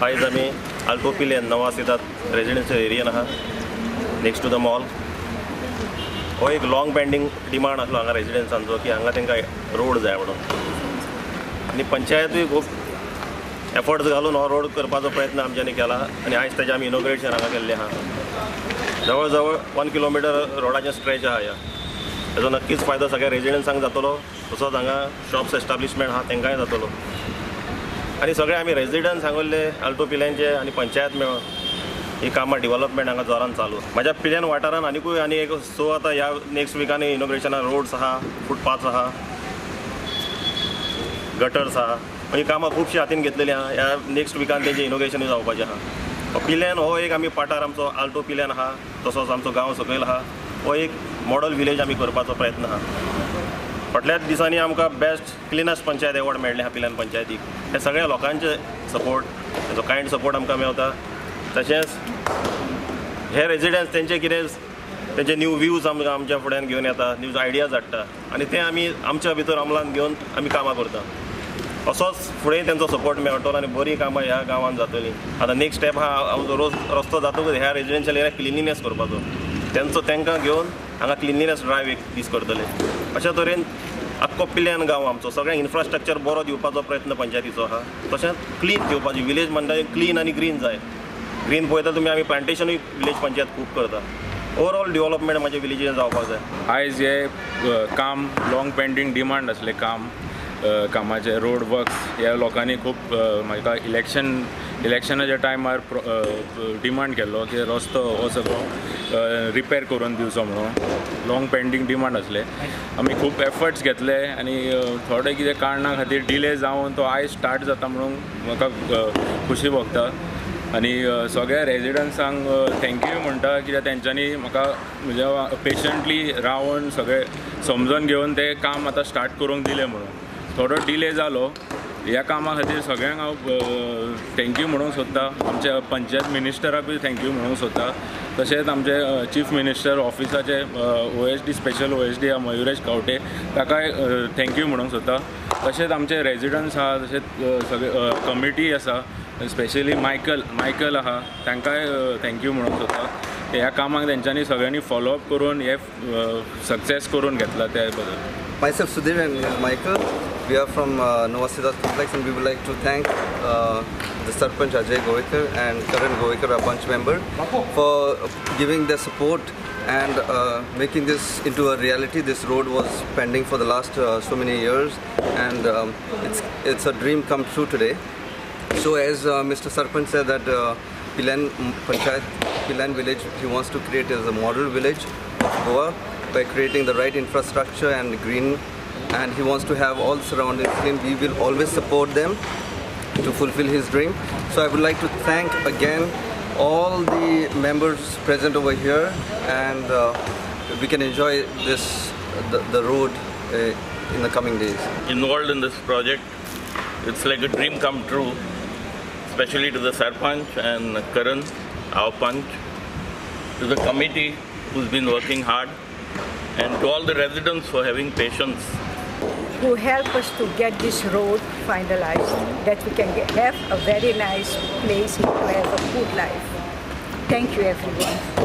आयज आमी आल्टो पिलेन नवा सिदाद रेजिडेन्शियल एरियन आहा, नेक्स्ट टू the mall. हो एक लाँग पेंडींग डिमांड आसलो हांगा रेजिडन्सांचो की हांगा तांकां रोड जाय म्हणून आनी पंचायतूय खूब एफर्ट्स घालून हो रोड करपाचो प्रयत्न आमच्यांनी केला आनी आयज ताजें आमी इनॉग्रेशन हांगा केल्लें आहा. जवळ जवळ 1 किलोमिटर रोडाचें स्ट्रेच आहा ह्या. तेजो नक्कीच फायदो सगळ्या रेजिडन्सांक जातलो, तसोच हांगा शॉप्स एस्टाब्लिशमेंट आहा तांकांय जातलो. आनी सगळे आमी रेजिडन्स हांगुल्ले आल्टो पिल्यानचे आनी पंचायत मेळून ही कामां डिवलपमेंट हांगा जोरान चालू. म्हाज्या पिल्यान वाठारान आनिकूय आनी एक सो आतां ह्या नेक्स्ट विकानी इनॉग्रेशना रोड्स आहा, फुटपाथ्स आहा, गटर्स आहा. ही कामां खुबशीं हातीन घेतलेलीं आहा. ह्या नेक्स्ट विकान तेजें इनॉग्रेशनूय जावपाचें आहा. पिल्यान हो एक आमी पाठार आमचो आल्टो पिल्यान आहा, तसोच आमचो गांव सकयल आहा. हो एक मॉडल विलेज आमी करपाचो प्रयत्न आहा. फाटल्याच दिसांनी आमकां बेस्ट क्लिनस्ट पंचायत एवॉर्ड मेळ्ळें आहा पिल्यान पंचायतीक. हे सगळ्या लोकांचे सपोर्ट, तेजो कायंड सपोर्ट आमकां मेवता. तशेंच हे रेजिडन्स तेंचे कितें तेंचे न्यू व्यूज आमकां आमच्या फुड्यान घेवन येता, न्यू आयडियाज हाडटा आनी ते आमी आमच्या भितर अंमलान घेवन आमी कामां करता. असोच फुडें तेंचो सपोर्ट मेळटलो आनी बरीं कामां ह्या गांवांत जातलीं. आतां नेक्स्ट स्टेप आहा, आमचो रोज रस्तो जातकूच ह्या रेजिडेन्शियल एरिया क्लिनलीनेस करपाचो. तेंचो तांकां घेवन हांगा क्लिनलीनेस ड्रायव एक दीस करतले. अशा तरेन आख्खो पिल्यान गांव आमचो सगळ्यांक इन्फ्रास्ट्रक्चर बरो दिवपाचो प्रयत्न पंचायतीचो आहा. तशेंच क्लीन दिवपाची, विलेज म्हणटा क्लीन आनी ग्रीन जाय. ग्रीन पळयता तुमी, आमी प्लांटेशनूय विलेज पंचायत खूब करता. ओवरऑल डिवलपमेंट म्हाज्या विलेजीन जावपाक जाय. आयज हे काम लाँग पेंडींग डिमांड आसलें काम, कामाचे रोड वर्क्स ह्या लोकांनी खूब म्हाका इलेक्शनाच्या टायमार डिमांड केल्लो की रस्तो हो सगळो रिपेर करून दिवचो म्हणून. लाँग पेंडींग डिमांड आसले. आमी खूब एफर्ट्स घेतले आनी थोडे कितें कारणां खातीर डिले जावन तो आयज स्टार्ट जाता म्हणून म्हाका खुशी भोगता. आनी सगळ्या रेजिडन्सांक thank you म्हणटा, कित्याक तेंच्यांनी म्हाका म्हज्या पेशंटली रावन सगळें समजून घेवन तें काम आतां स्टार्ट करूंक दिलें म्हणून. थोडो डिले जालो. ह्या कामा खातीर सगळ्यांक हांव thank you म्हणूंक सोदतां. आमच्या पंचायत मिनिस्टराकूय thank you म्हणूंक सोदता. तशेंच आमचे चीफ मिनिस्टर ऑफिसाचे OSD, special OSD Mayuresh Khaunte, ताकाय thank you म्हणूंक सोदता. तशेंच आमचे रेजिडन्स आहा, तशेंच सगळे कमिटी आसा, स्पेशली मायकल, मायकल आहा, तांकांय thank you म्हणूंक सोदता. ह्या कामाक तेंच्यांनी सगळ्यांनी फॉलोअप करून हे सक्सेस करून घेतला त्या बद्दल. Myself Sudhir and Michael, we are from Nova Cidade Complex and we would like to thank the Sarpanch Ajay Govekar and Karan Govekar, our Panch member, for giving their support and making this into a reality. This road was pending for the last so many years and it's a dream come true today. So as Mr. Sarpanch said that Pilan Panchayat, Pilan village, he wants to create as a model village of Goa by creating the right infrastructure and green, and he wants to have all surroundings clean. We will always support them to fulfill his dream. So I would like to thank again all the members present over here, and we can enjoy the road in the coming days. Involved in this project. It's like a dream come true, especially to the Sarpanch and Karan, our Panch, to the committee who's been working hard, and to all the residents for having patience. Who help us to get this road finalized, that we can have a very nice place to have a good life. Thank you, everyone.